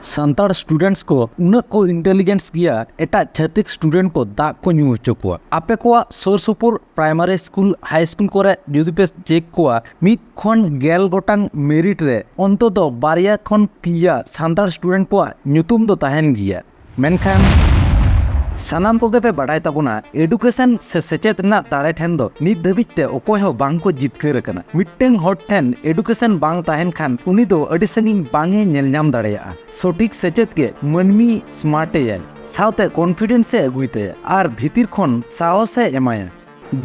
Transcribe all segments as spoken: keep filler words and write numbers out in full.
Santal students ᱠᱚ ᱩᱱᱟᱹᱜ ᱠᱚ ᱤᱱᱴᱮᱞᱤᱡᱮᱱᱥ ᱜᱮᱭᱟ, ᱮᱴᱟᱜ ᱪᱷᱟᱹᱛᱤᱠ ᱥᱴᱩᱰᱮᱱᱴ ᱠᱚ ᱫᱟᱜ ᱠᱚ ᱧᱩ ᱦᱚᱪᱚ ᱠᱚᱣᱟ᱾ ᱟᱯᱮ ᱠᱚᱣᱟᱜ ᱥᱩᱨ ᱥᱩᱯᱩᱨ ᱯᱨᱟᱭᱢᱟᱨᱤ ᱥᱠᱩᱞ, ᱦᱟᱭ ᱥᱠᱩᱞ ᱠᱚᱨᱮ ᱡᱩᱫᱤ ᱯᱮ ᱪᱮᱠ ᱠᱚᱣᱟ, ᱢᱤᱫ ᱠᱷᱚᱱ ᱜᱮᱞ ᱜᱚᱴᱟᱝ ᱢᱮᱨᱤᱴ ᱨᱮ ᱚᱱᱛᱚᱛᱚ ᱵᱟᱨᱭᱟ ᱠᱷᱚᱱ ᱯᱮᱭᱟ ᱥᱟᱱᱛᱟᱲ ᱥᱴᱩᱰᱮᱱᱴ ᱠᱚᱣᱟᱜ ᱧᱩᱛᱩᱢ ᱫᱚ ᱛᱟᱦᱮᱱ ᱜᱮᱭᱟ᱾ ᱢᱮᱱᱠᱷᱟᱱ ᱥᱟᱱᱟᱢ ᱠᱚᱜᱮ ᱯᱮ ᱵᱟᱰᱟᱭ ᱛᱟᱵᱚᱱᱟ, ᱮᱰᱩᱠᱮᱥᱚᱱ ᱥᱮ ᱥᱮᱪᱮᱫ ᱨᱮᱱᱟᱜ ᱫᱟᱲᱮ ᱴᱷᱮᱱ ᱫᱚ ᱱᱤᱛ ᱫᱷᱟᱹᱵᱤᱡ ᱛᱮ ᱚᱠᱚᱭ ᱦᱚᱸ ᱵᱟᱝ ᱠᱚ ᱡᱤᱛᱠᱟᱹᱨ ᱟᱠᱟᱱᱟ᱾ ᱢᱤᱫᱴᱟᱝ ᱦᱚᱲ ᱴᱷᱮᱱ ᱮᱰᱩᱠᱮᱥᱚᱱ ᱵᱟᱝ ᱛᱟᱦᱮᱱ ᱠᱷᱟᱱ ᱩᱱᱤ ᱫᱚ ᱟᱹᱰᱤ ᱥᱟᱺᱜᱤᱧ ᱵᱟᱝ ᱮ ᱧᱮᱞ ᱧᱟᱢ ᱫᱟᱲᱮᱭᱟᱜᱼᱟ᱾ ᱥᱚᱴᱷᱤᱠ ᱥᱮᱪᱮᱫ ᱜᱮ ᱢᱟᱹᱱᱢᱤ ᱥᱢᱟᱨᱴ ᱮᱭᱟᱭ, ᱥᱟᱶᱛᱮ ᱠᱚᱱᱯᱷᱤᱰᱮᱱᱥ ᱮ ᱟᱹᱜᱩᱭ ᱛᱟᱭᱟ ᱟᱨ ᱵᱷᱤᱛᱤᱨ ᱠᱷᱚᱱ ᱥᱟᱦᱚᱥ ᱮ ᱮᱢᱟᱭᱟ᱾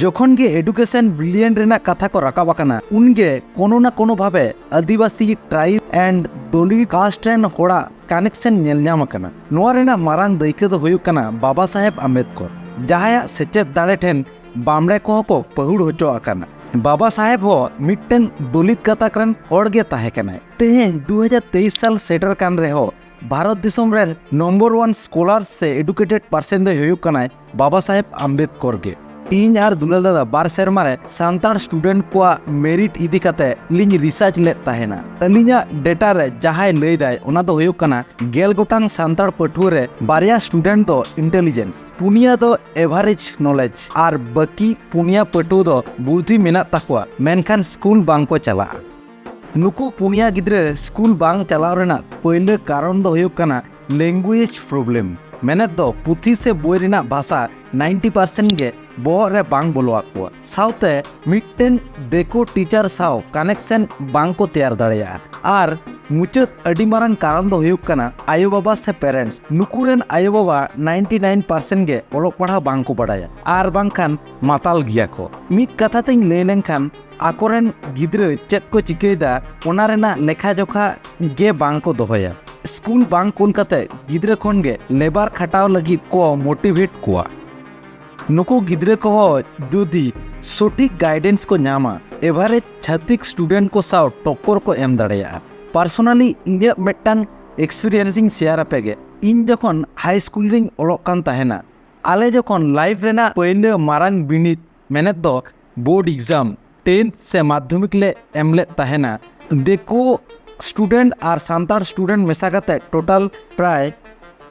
ᱡᱚᱠᱷᱚᱱ ᱜᱮ ᱮᱰᱩᱠᱮᱥᱚᱱ ᱵᱨᱤᱞᱤᱭᱮᱱᱴ ᱨᱮᱱᱟᱜ ᱠᱟᱛᱷᱟ ᱠᱚ ᱨᱟᱠᱟᱵ ᱟᱠᱟᱱᱟ, ᱩᱱᱜᱮ ᱠᱳᱱᱳ ᱱᱟ ᱠᱳᱱᱳ ᱵᱷᱟᱵᱮ ᱟᱹᱫᱤᱵᱟᱹᱥᱤ, ᱴᱨᱟᱭᱤᱵ ᱮᱱᱰ ᱫᱚᱞᱤᱛ ᱠᱟᱥᱴ ᱨᱮᱱ ᱦᱚᱲᱟᱜ ᱠᱟᱱᱮᱠᱥᱚᱱ ᱧᱮᱞ ᱧᱟᱢ ᱟᱠᱟᱱᱟ᱾ ᱱᱚᱣᱟ ᱨᱮᱱᱟᱜ ᱢᱟᱨᱟᱝ ᱫᱟᱹᱭᱠᱟᱹ ᱫᱚ ᱦᱩᱭᱩᱜ ᱠᱟᱱᱟ ᱵᱟᱵᱟ ᱥᱟᱦᱮᱵᱽ ᱟᱢᱵᱮᱫᱠᱚᱨ, ᱡᱟᱦᱟᱸᱭᱟᱜ ᱥᱮᱪᱮᱫ ᱫᱟᱲᱮ ᱴᱷᱮᱱ ᱵᱟᱢᱲᱮ ᱠᱚᱦᱚᱸ ᱠᱚ ᱯᱟᱹᱦᱩᱲ ᱦᱚᱪᱚ ᱟᱠᱟᱱᱟ᱾ ᱵᱟᱵᱟ ᱥᱟᱦᱮᱵᱽ ᱦᱚᱸ ᱢᱤᱫᱴᱟᱝ ᱫᱚᱞᱤᱛ ᱜᱟᱛᱟᱠ ᱨᱮᱱ ᱦᱚᱲ ᱜᱮ ᱛᱟᱦᱮᱸ ᱠᱟᱱᱟᱭ᱾ ᱛᱮᱦᱮᱧ ᱫᱩ ᱦᱟᱡᱟᱨ ᱛᱮᱭᱤᱥ ᱥᱟᱞ ᱥᱮᱴᱮᱨ ᱠᱟᱱ ᱨᱮᱦᱚᱸ, ᱵᱷᱟᱨᱚᱛ ᱫᱤᱥᱚᱢ ᱨᱮᱱ ᱱᱚᱢᱵᱚᱨ ᱚᱣᱟᱱ ᱥᱠᱚᱞᱟᱨ ᱥᱮ ᱮᱰᱩᱠᱮᱴᱮᱰ ᱯᱟᱨᱥᱚᱱ ᱫᱚᱭ ᱦᱩᱭᱩᱜ ᱠᱟᱱᱟᱭ ᱵᱟᱵᱟ ᱥᱟᱦᱮᱵᱽ ᱟᱢᱵᱮᱫᱠᱚᱨ ᱜᱮ᱾ ᱤᱧ ᱟᱨ ᱫᱩᱞᱟᱞ ᱫᱟᱫᱟ ᱵᱟᱨ ᱥᱮᱨᱢᱟ ᱨᱮ ᱥᱟᱱᱛᱟᱲ ᱥᱴᱩᱰᱮᱱᱴ ᱠᱚᱣᱟᱜ ᱢᱮᱨᱤᱴ ᱤᱫᱤ ᱠᱟᱛᱮ ᱞᱤᱧ ᱨᱤᱥᱟᱨᱪ ᱞᱮᱫ ᱛᱟᱦᱮᱱᱟ᱾ ᱟᱹᱞᱤᱧᱟᱜ ᱰᱮᱴᱟ ᱨᱮ ᱡᱟᱦᱟᱸᱭ ᱞᱟᱹᱭ ᱫᱟᱭ, ᱚᱱᱟ ᱫᱚ ᱦᱩᱭᱩᱜ ᱠᱟᱱᱟ ᱜᱮᱞ ᱜᱚᱴᱟᱝ ᱥᱟᱱᱛᱟᱲ ᱯᱟᱹᱴᱷᱩᱣᱟᱹ ᱨᱮ ᱵᱟᱨᱭᱟ ᱥᱴᱩᱰᱮᱱᱴ ᱫᱚ ᱤᱱᱴᱮᱞᱤᱡᱮᱱᱥ, ᱯᱩᱱᱭᱟ ᱫᱚ ᱮᱵᱷᱟᱨᱮᱡᱽ ᱱᱚᱞᱮᱡᱽ ᱟᱨ ᱵᱟᱹᱠᱤ ᱯᱩᱱᱭᱟ ᱯᱟᱹᱴᱷᱩᱣᱟᱹ ᱫᱚ ᱵᱩᱫᱽᱫᱷᱤ ᱢᱮᱱᱟᱜ ᱛᱟᱠᱚᱣᱟ, ᱢᱮᱱᱠᱷᱟᱱ ᱥᱠᱩᱞ ᱵᱟᱝ ᱠᱚ ᱪᱟᱞᱟᱜᱼᱟ᱾ ᱱᱩᱠᱩ ᱯᱩᱱᱭᱟ ᱜᱤᱫᱽᱨᱟᱹ ᱥᱠᱩᱞ ᱵᱟᱝ ᱪᱟᱞᱟᱣ ᱨᱮᱱᱟᱜ ᱯᱟᱹᱭᱞᱟᱹ ᱠᱟᱨᱚᱱ ᱫᱚ ᱦᱩᱭᱩᱜ ᱠᱟᱱᱟ ᱞᱮᱝᱜᱩᱭᱮᱡᱽ ᱯᱨᱚᱵᱞᱮᱢ, ᱢᱮᱱᱮᱫ ᱫᱚ ᱯᱩᱛᱷᱤ ᱥᱮ ᱵᱳᱭ ᱨᱮᱱᱟᱜ ᱵᱷᱟᱥᱟ ᱱᱟᱭᱤᱱᱴᱤ ᱯᱟᱨᱥᱮᱱᱴ ᱜᱮ ᱵᱚᱦᱚᱜ ᱨᱮ ᱵᱟᱝ ᱵᱚᱞᱚ ᱟᱠᱚᱣᱟ᱾ ᱥᱟᱶᱛᱮ ᱢᱤᱫᱴᱮᱱ ᱫᱤᱠᱩ ᱴᱤᱪᱟᱨ ᱥᱟᱶ ᱠᱟᱱᱮᱠᱥᱚᱱ ᱵᱟᱝ ᱠᱚ ᱛᱮᱭᱟᱨ ᱫᱟᱲᱮᱭᱟᱜᱼᱟ᱾ ᱟᱨ ᱢᱩᱪᱟᱹᱫ ᱟᱹᱰᱤ ᱢᱟᱨᱟᱝ ᱠᱟᱨᱚᱱ ᱫᱚ ᱦᱩᱭᱩᱜ ᱠᱟᱱᱟ ᱟᱭᱳᱼᱵᱟᱵᱟ ᱥᱮ ᱯᱮᱨᱮᱱᱴᱥ᱾ ᱱᱩᱠᱩ ᱨᱮᱱ ᱟᱭᱳᱼᱵᱟᱵᱟ ᱱᱟᱭᱤᱱᱴᱤ ᱱᱟᱭᱤᱱ ᱯᱟᱨᱥᱮᱱᱴ ᱜᱮ ᱚᱞᱚᱜ ᱯᱟᱲᱦᱟᱣ ᱵᱟᱝ ᱠᱚ ᱵᱟᱲᱟᱭᱟ ᱟᱨ ᱵᱟᱝᱠᱷᱟᱱ ᱢᱟᱛᱟᱞ ᱜᱮᱭᱟ ᱠᱚ᱾ ᱢᱤᱫ ᱠᱟᱛᱷᱟ ᱛᱮᱧ ᱞᱟᱹᱭ ᱞᱮᱱᱠᱷᱟᱱ, ᱟᱠᱚᱨᱮᱱ ᱜᱤᱫᱽᱨᱟᱹ ᱪᱮᱫ ᱠᱚ ᱪᱤᱠᱟᱹᱭᱮᱫᱟ, ᱚᱱᱟ ᱨᱮᱱᱟᱜ ᱞᱮᱠᱷᱟ ᱡᱚᱠᱷᱟ ᱜᱮ ᱵᱟᱝ ᱠᱚ ᱫᱚᱦᱚᱭᱟ᱾ ᱥᱠᱩᱞ ᱵᱟᱝ ᱠᱩᱞ ᱠᱟᱛᱮ ᱜᱤᱫᱽᱨᱟᱹ ᱠᱷᱚᱱ ᱜᱮ ᱞᱮᱵᱟᱨ ᱠᱷᱟᱴᱟᱣ ᱞᱟᱹᱜᱤᱫ ᱠᱚ ᱢᱳᱴᱤᱵᱷᱮᱴ ᱠᱚᱣᱟ᱾ ᱱᱩᱠᱩ ᱜᱤᱫᱽᱨᱟᱹ ᱠᱚᱦᱚᱸ ᱡᱩᱫᱤ ᱥᱚᱴᱷᱤᱠ ᱜᱟᱭᱰᱮᱱᱥ ᱠᱚ ᱧᱟᱢᱟ, ᱮᱵᱷᱟᱨᱮᱡᱽ ᱪᱷᱟᱹᱛᱤᱠ ᱥᱴᱩᱰᱮᱱᱴ ᱠᱚ ᱥᱟᱶ ᱴᱚᱠᱠᱚᱨ ᱠᱚ ᱮᱢ ᱫᱟᱲᱮᱭᱟᱜᱼᱟ᱾ ᱯᱟᱨᱥᱚᱱᱟᱞᱤ ᱤᱧᱟᱹᱜ ᱢᱤᱫᱴᱟᱝ ᱮᱠᱥᱯᱤᱨᱤᱭᱮᱱᱥ ᱤᱧ ᱥᱮᱭᱟᱨ ᱟᱯᱮ ᱜᱮ᱾ ᱤᱧ ᱡᱚᱠᱷᱚᱱ ᱦᱟᱭ ᱥᱠᱩᱞ ᱨᱤᱧ ᱚᱞᱚᱜ ᱠᱟᱱ ᱛᱟᱦᱮᱱᱟ, ᱟᱞᱮ ᱡᱚᱠᱷᱚᱱ ᱞᱟᱭᱤᱯᱷ ᱨᱮᱱᱟᱜ ᱯᱟᱹᱭᱞᱟᱹ ᱢᱟᱨᱟᱝ ᱵᱤᱱᱤᱰ, ᱢᱮᱱᱮᱫ ᱫᱚ ᱵᱳᱨᱰ ᱮᱠᱡᱟᱢ, ᱴᱮᱱᱛᱷ ᱥᱮ ᱢᱟᱫᱽᱫᱷᱚᱢᱤᱠ ᱞᱮ ᱮᱢ ᱞᱮᱫ ᱛᱟᱦᱮᱱᱟ, ᱫᱤᱠᱩ ᱥᱴᱩᱰᱮᱱᱴ ᱟᱨ ᱥᱟᱱᱛᱟᱲ ᱥᱴᱩᱰᱮᱱᱴ ᱢᱮᱥᱟ ᱠᱟᱛᱮ ᱴᱳᱴᱟᱞ ᱯᱨᱟᱭ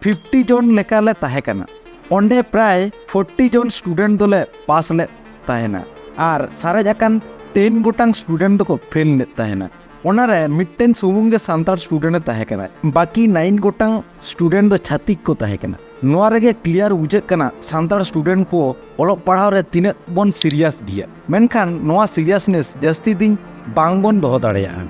ᱯᱷᱤᱯᱴᱤ ᱡᱚᱱ ᱞᱮᱠᱟᱞᱮ ᱛᱟᱦᱮᱸ ᱠᱟᱱᱟ᱾ ᱚᱸᱰᱮ ᱯᱨᱟᱭ ᱯᱷᱳᱨᱴᱤ ᱡᱚᱱ ᱥᱴᱩᱰᱮᱱᱴ ᱫᱚᱞᱮ ᱯᱟᱥ ᱞᱮᱫ ᱛᱟᱦᱮᱱᱟ ᱟᱨ ᱥᱟᱨᱮᱡ ᱟᱠᱟᱱ ᱴᱮᱱ ᱜᱚᱴᱟᱝ ᱥᱴᱩᱰᱮᱱᱴ ᱫᱚᱠᱚ ᱯᱷᱮᱞ ᱞᱮᱫ ᱛᱟᱦᱮᱱᱟ᱾ ᱚᱱᱟᱨᱮ ᱢᱤᱫᱴᱮᱱ ᱥᱩᱢᱩᱝ ᱜᱮ ᱥᱟᱱᱛᱟᱲ ᱥᱴᱩᱰᱮᱱᱴ ᱮ ᱛᱟᱦᱮᱸ ᱠᱟᱱᱟ, ᱵᱟᱹᱠᱤ ᱱᱟᱭᱤᱱ ᱜᱚᱴᱟᱝ ᱥᱴᱩᱰᱮᱱᱴ ᱫᱚ ᱪᱷᱟᱹᱛᱤᱠ ᱠᱚ ᱛᱟᱦᱮᱸ ᱠᱟᱱᱟ᱾ ᱱᱚᱣᱟ ᱨᱮᱜᱮ ᱠᱞᱤᱭᱟᱨ ᱵᱩᱡᱷᱟᱹᱜ ᱠᱟᱱᱟ ᱥᱟᱱᱛᱟᱲ ᱥᱴᱩᱰᱮᱱᱴ ᱠᱚ ᱚᱞᱚᱜ ᱯᱟᱲᱦᱟᱣ ᱨᱮ ᱛᱤᱱᱟᱹᱜ ᱵᱚᱱ ᱥᱤᱨᱤᱭᱟᱥ ᱜᱮᱭᱟ, ᱢᱮᱱᱠᱷᱟᱱ ᱱᱚᱣᱟ ᱥᱤᱨᱤᱭᱟᱥᱱᱮᱥ ᱡᱟᱹᱥᱛᱤ ᱫᱤᱱ ᱵᱟᱝ ᱵᱚᱱ ᱫᱚᱦᱚ ᱫᱟᱲᱮᱭᱟᱜᱼᱟ᱾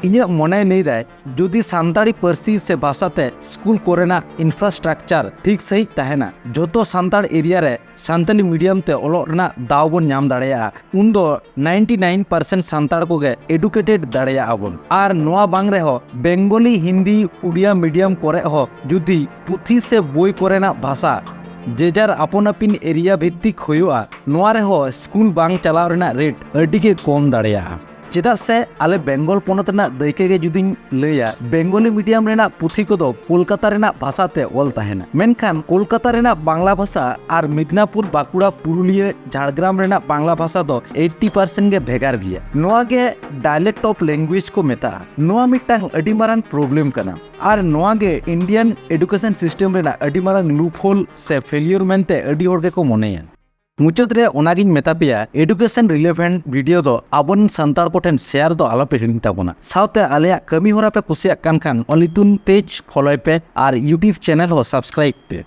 ᱤᱧᱟᱹᱜ ᱢᱚᱱᱮᱭ ᱞᱟᱹᱭᱫᱟᱭ, ᱡᱩᱫᱤ ᱥᱟᱱᱛᱟᱲᱤ ᱯᱟᱹᱨᱥᱤ ᱥᱮ ᱵᱷᱟᱥᱟ ᱛᱮ ᱥᱠᱩᱞ ᱠᱚᱨᱮᱱᱟᱜ ᱤᱱᱯᱷᱨᱟᱥᱴᱨᱟᱠᱪᱟᱨ ᱴᱷᱤᱠ ᱥᱟᱺᱦᱤᱡ ᱛᱟᱦᱮᱱᱟ, ᱡᱷᱚᱛᱚ ᱥᱟᱱᱛᱟᱲ ᱮᱨᱤᱭᱟ ᱨᱮ ᱥᱟᱱᱛᱟᱲᱤ ᱢᱤᱰᱤᱭᱟᱢ ᱛᱮ ᱚᱞᱚᱜ ᱨᱮᱱᱟᱜ ᱫᱟᱣ ᱵᱚᱱ ᱧᱟᱢ ᱫᱟᱲᱮᱭᱟᱜᱼᱟ, ᱩᱱᱫᱚ ᱱᱟᱭᱤᱱᱴᱤ ᱱᱟᱭᱤᱱ ᱯᱟᱨᱥᱮᱱᱴ ᱥᱟᱱᱛᱟᱲ ᱠᱚᱜᱮ ᱮᱰᱩᱠᱮᱴᱮᱰ ᱫᱟᱲᱮᱭᱟᱜᱼᱟ ᱵᱚᱱ᱾ ᱟᱨ ᱱᱚᱣᱟ ᱵᱟᱝ ᱨᱮᱦᱚᱸ ᱵᱮᱝᱜᱚᱞᱤ, ᱦᱤᱱᱫᱤ, ᱩᱲᱤᱭᱟ ᱢᱤᱰᱤᱭᱟᱢ ᱠᱚᱨᱮ ᱦᱚᱸ ᱡᱩᱫᱤ ᱯᱩᱛᱷᱤ ᱥᱮ ᱵᱳᱭ ᱠᱚᱨᱮᱱᱟᱜ ᱵᱷᱟᱥᱟ ᱡᱮᱡᱟᱨ ᱟᱯᱚᱱ ᱟᱹᱯᱤᱱ ᱮᱨᱤᱭᱟ ᱵᱷᱤᱛᱛᱤᱠ ᱦᱩᱭᱩᱜᱼᱟ, ᱱᱚᱣᱟ ᱨᱮᱦᱚᱸ ᱥᱠᱩᱞ ᱵᱟᱝ ᱪᱟᱞᱟᱣ ᱨᱮᱱᱟᱜ ᱨᱮᱴ ᱟᱹᱰᱤ ᱜᱮ ᱠᱚᱢ ᱫᱟᱲᱮᱭᱟᱜᱼᱟ᱾ ᱪᱮᱫᱟᱜ ᱥᱮ ᱟᱞᱮ ᱵᱮᱝᱜᱚᱞ ᱯᱚᱱᱚᱛ ᱨᱮᱱᱟᱜ ᱫᱟᱹᱭᱠᱟᱹ ᱜᱮ ᱡᱩᱫᱤᱧ ᱞᱟᱹᱭᱟ, ᱵᱮᱝᱜᱚᱞᱤ ᱢᱤᱰᱤᱭᱟᱢ ᱨᱮᱱᱟᱜ ᱯᱩᱛᱷᱤ ᱠᱚᱫᱚ ᱠᱳᱞᱠᱟᱛᱟ ᱨᱮᱱᱟᱜ ᱵᱷᱟᱥᱟ ᱛᱮ ᱚᱞ ᱛᱟᱦᱮᱱᱟ, ᱢᱮᱱᱠᱷᱟᱱ ᱠᱳᱞᱠᱟᱛᱟ ᱨᱮᱱᱟᱜ ᱵᱟᱝᱞᱟ ᱵᱷᱟᱥᱟ ᱟᱨ ᱢᱤᱫᱽᱱᱟᱯᱩᱨ, ᱵᱟᱸᱠᱩᱲᱟ, ᱯᱩᱨᱩᱞᱤᱭᱟᱹ, ᱡᱷᱟᱲᱜᱨᱟᱢ ᱨᱮᱱᱟᱜ ᱵᱟᱝᱞᱟ ᱵᱷᱟᱥᱟ ᱫᱚ ᱮᱭᱤᱴᱴᱤ ᱯᱟᱨᱥᱮᱱᱴ ᱜᱮ ᱵᱷᱮᱜᱟᱨ ᱜᱮᱭᱟ᱾ ᱱᱚᱣᱟ ᱜᱮ ᱰᱟᱭᱞᱮᱠᱴ ᱚᱯᱷ ᱞᱮᱝᱜᱩᱭᱮᱡᱽ ᱠᱚ ᱢᱮᱛᱟᱜᱼᱟ᱾ ᱱᱚᱣᱟ ᱢᱤᱫᱴᱟᱝ ᱟᱹᱰᱤ ᱢᱟᱨᱟᱝ ᱯᱨᱚᱵᱞᱮᱢ ᱠᱟᱱᱟ᱾ ᱟᱨ ᱱᱚᱣᱟ ᱜᱮ ᱤᱱᱰᱤᱭᱟᱱ ᱮᱰᱩᱠᱮᱥᱚᱱ ᱥᱤᱥᱴᱮᱢ ᱨᱮᱱᱟᱜ ᱟᱹᱰᱤ ᱢᱟᱨᱟᱝ ᱞᱩᱯ ᱦᱳᱞ ᱥᱮ ᱯᱷᱮᱞᱤᱭᱚᱨ ᱢᱮᱱᱛᱮ ᱟᱹᱰᱤ ᱦᱚᱲ ᱜᱮᱠᱚ ᱢᱚᱱᱮᱭᱟ᱾ ᱢᱩᱪᱟᱹᱫ ᱨᱮ ᱚᱱᱟᱜᱤᱧ ᱢᱮᱛᱟ ᱯᱮᱭᱟ, ᱮᱰᱩᱠᱮᱥᱚᱱ ᱨᱤᱞᱮᱵᱷᱮᱱᱴ ᱵᱷᱤᱰᱤᱭᱳ ᱫᱚ ᱟᱵᱚᱨᱮᱱ ᱥᱟᱱᱛᱟᱲ ᱠᱚᱴᱷᱮᱱ ᱥᱮᱭᱟᱨ ᱫᱚ ᱟᱞᱚᱯᱮ ᱦᱤᱲᱤᱧ ᱛᱟᱵᱚᱱᱟ᱾ ᱥᱟᱶᱛᱮ ᱟᱞᱮᱭᱟᱜ ᱠᱟᱹᱢᱤ ᱦᱚᱨᱟ ᱯᱮ ᱠᱩᱥᱤᱭᱟᱜ ᱠᱟᱱ ᱠᱷᱟᱱ ᱚᱞᱤᱛᱩᱱ ᱯᱮᱡᱽ ᱯᱷᱚᱞᱳᱭ ᱯᱮ ᱟᱨ ᱭᱩᱴᱤᱭᱩᱵᱽ ᱪᱮᱱᱮᱞ ᱦᱚᱸ ᱥᱟᱵᱥᱠᱨᱟᱭᱤᱵᱽ ᱯᱮ᱾